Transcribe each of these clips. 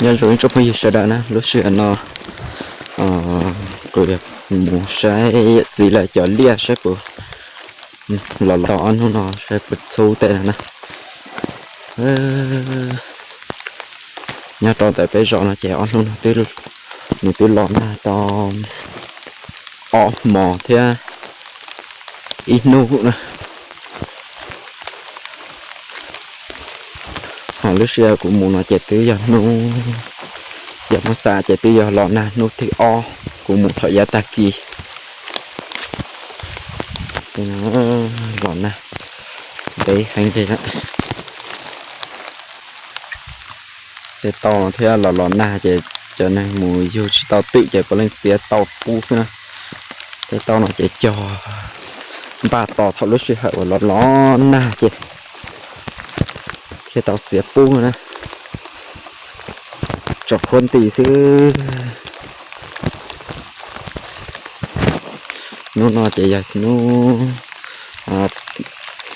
Nyob zoo ib tsoom phooj ywg sawv daws na, lub sij hawm no kuv yuav mus saib yawm txiv lawv cov liaj saib puas los los ob hnub no saib puas txhub tej no na. Nyob rau ntawm peb zos no ces ob hnub no twb, nws twb los nag tau ob hmos thiab ib hnub na. Ho lub sij hawm kuv mus no ces twb yog hnub, yog muab xav ces twb yog los nag hnub thib ob kuv mus thaum yav tag kis. Los nag ntev heev li. Tej tauj no thiab los los nag ces cov neeg mus yug tsis tau twm ces puav leej txiav tau pub xwb na. Tej tauj no ces cog npaj tos thaum lub sij hawm uas los los nag ces thiaj tau txiav pub na. Tsom khuab nti xwb. Hnub no ces yog hnub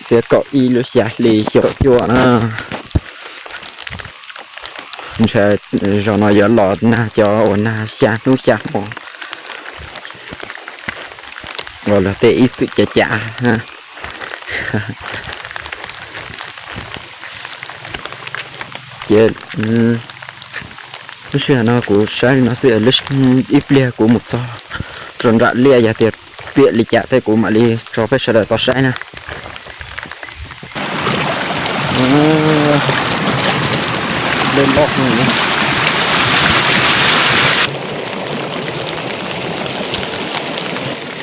xiab kaum ib lub xya hli xyoo cuaj na. Ntshe zaum no yuav los nag cov uas nag xya hnub xya hmo uas luag tej ib txwm cav cav. Ces lub sij hawm no kuv saib li no xwb, ib pliag kuv mus txog rau nram liaj yog tias piam li cas thiab kuv mam li tso peb sawv daws tau saib na. Dej loj heev.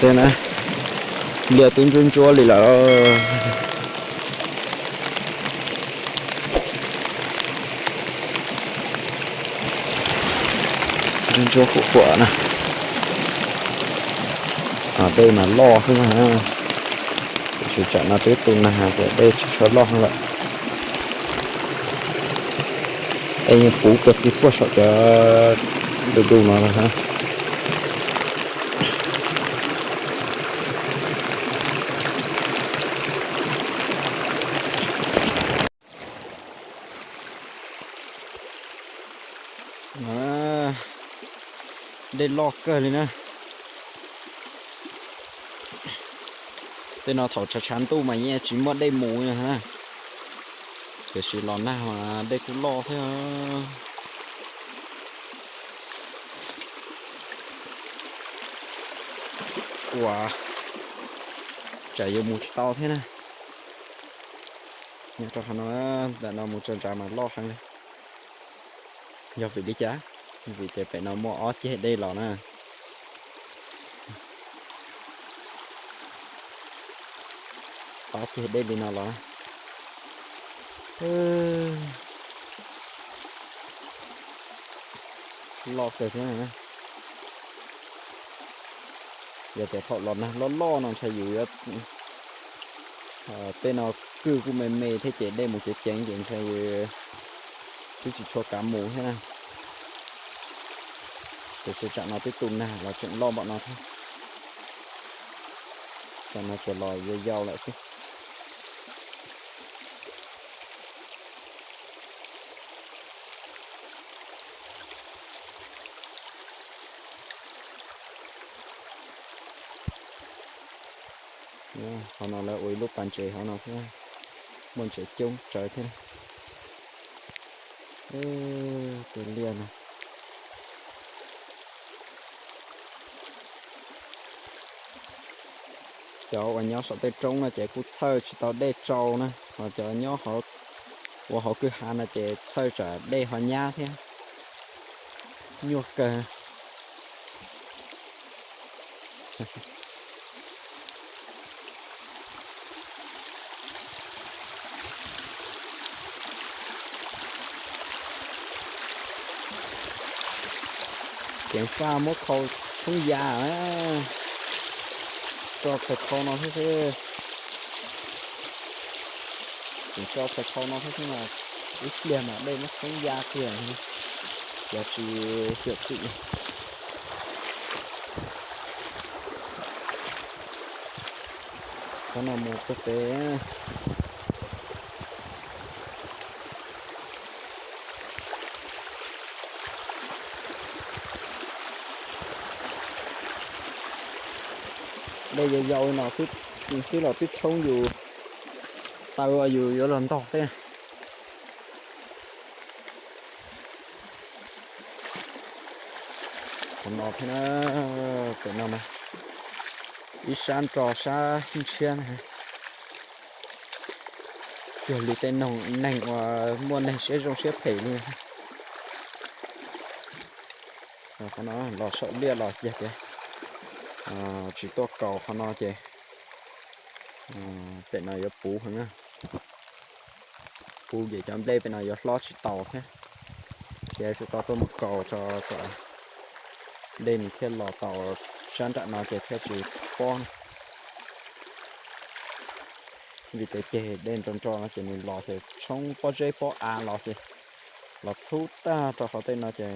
Tej na, liaj twb ntsuab ntsuab li lawm. Ntsuab huam huam na. Dej mas loj xwb na. Tiam sis tsam no twb tu nag ces dej tsis tshua loj lawm. Dej yeej puv puag txij puag saum cov du du no lawm. Dej loj kawg li na. Tej no thaum tshav tshav ntuj mas yeej tsis muaj dej mus na. Tiam sis los nag mas dej kuj loj thiab. Ua, tsam yuav mus tsis tau thiab na. Nyob rau qhov no, ntawm no mus tso ntsav mas loj heev li. Yog vim li cas? Vim tias pem no muaj ob ceg dej los na. Ob ceg dej li no los. Loj kawg thiab na. Yog tias thaum los nag loj loj no ntshai yus yuav, tej no kwj kuj me me thiab ces dej mus ceev ceev ces ntshai yus twb tsis tshua kav mus thiab na. Tiam sis tsam no twb tu nag los tseem loj npaum no thiab. Tsam no tsuas los yau yau lawm xwb. Qhov no lawv ua ib lub pas ntses hauv no thiab, muaj ntses coob tsawv thiab. Tej liaj no, cov uas nyob saum tej roob no ces kuj txhawj tsis tau dej tsau na, ho cov nyob ua hauv kwj ha no ces txhawj tsam dej ho nyab thiab. Nyuaj kawg. Ceev faj muab khau tshoob ya, tso txhais khau no thiab xwb. Tseem tso txhais khau no thiab xwb mas ib pliag mas dej muab tshoob ya kiag, cov tsis xyuam xim. Qhov no mus puag pem. Dej yau yau no xwb, xwb los twb tshoob yus taw yus yuav los ntog teb. Qhov no thiab, pem no na, ib sab nrog sab ntshiab na. Cuag li tej neeg uas muaj neeg siab zoo siab phem li. Qhov no los saum liaj los kiag tias tsis tuaj kaus qhov no ces pem no yuav puv heev na. Puv ces cov nplej pem no yuav hlob tsis taus thiab. Ces yuav tsum tau tuaj mus kaus tso kom dej nws thiaj los tau sab nram no ces thiaj tsis pob na. Vim tias ceg dej nrog nrog no ces nws los ces tshoob pob zeb pob av los ces los txhub tag rau qhov tej no ces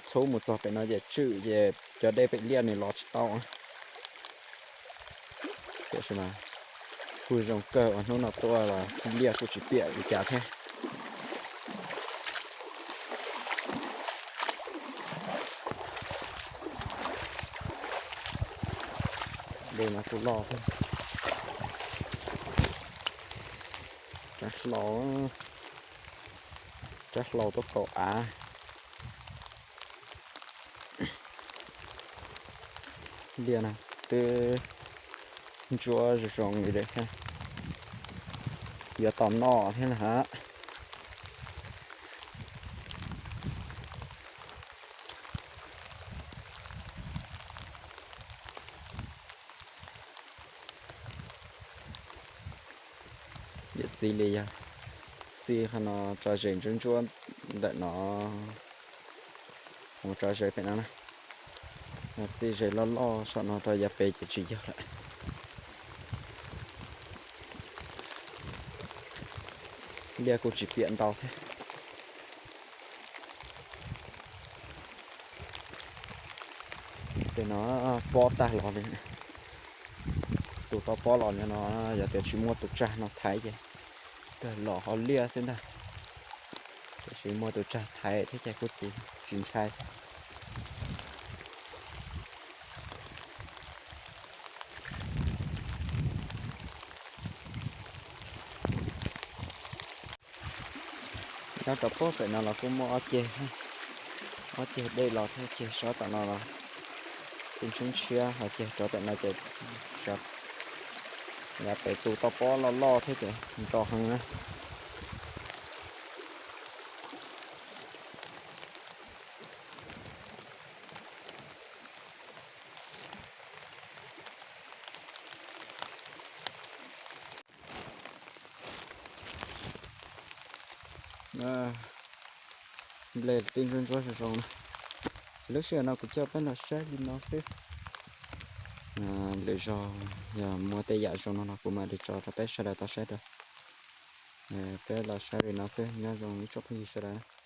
txhub mus txog pem no ces tswm ces cov dej pem liaj nws los tsis tau. Tiam sis mas kuj zoo kawg uas hnub no tuaj los liaj kuj tsis piam li cas thiab. Dej no kuj loj thiab. Rab hlau, rab hlau tuaj kaus av. Liaj no twb ntsuab zoo zoo li lawm thiab, yuav tau noj thiab na. Yawm txiv li yog txij qhov no tso zes ntsuab ntsuab ntawm no mus tso zes pem no na. Txij zes loj loj saum no rau yav pem ces tsis yog lawm. Liaj kuj tsis piam ntau thiab. Tej no pob tag los li. Tus tau pob los li no, yog tias tsis muaj tus tsag no thaiv ces kawg los ho liaj xwb ntag. Tiam sis muaj tus tsag thaiv thiab ces kuj tsis ntshai thiab. Nyob rau puag pem no los kuj muaj ob ceg, ob ceg dej los thiab, ceg sab tom no los kuj ntshiab ntshiab, ho ceg rov pem no ces yav pem tus toj pob loj loj thiab ces nto heev na. Nplej twb ntsuab ntsuab zoo zoo na. Lub sij hawm no kuv coj peb los saib li no xwb. Lwm zaug yog muaj tej yam zoo no los kuv mam li tso rau peb sawv daws tau saib dua. Peb los saib li no xwb, nyob zoo ib tsoom phooj ywg sawv daws.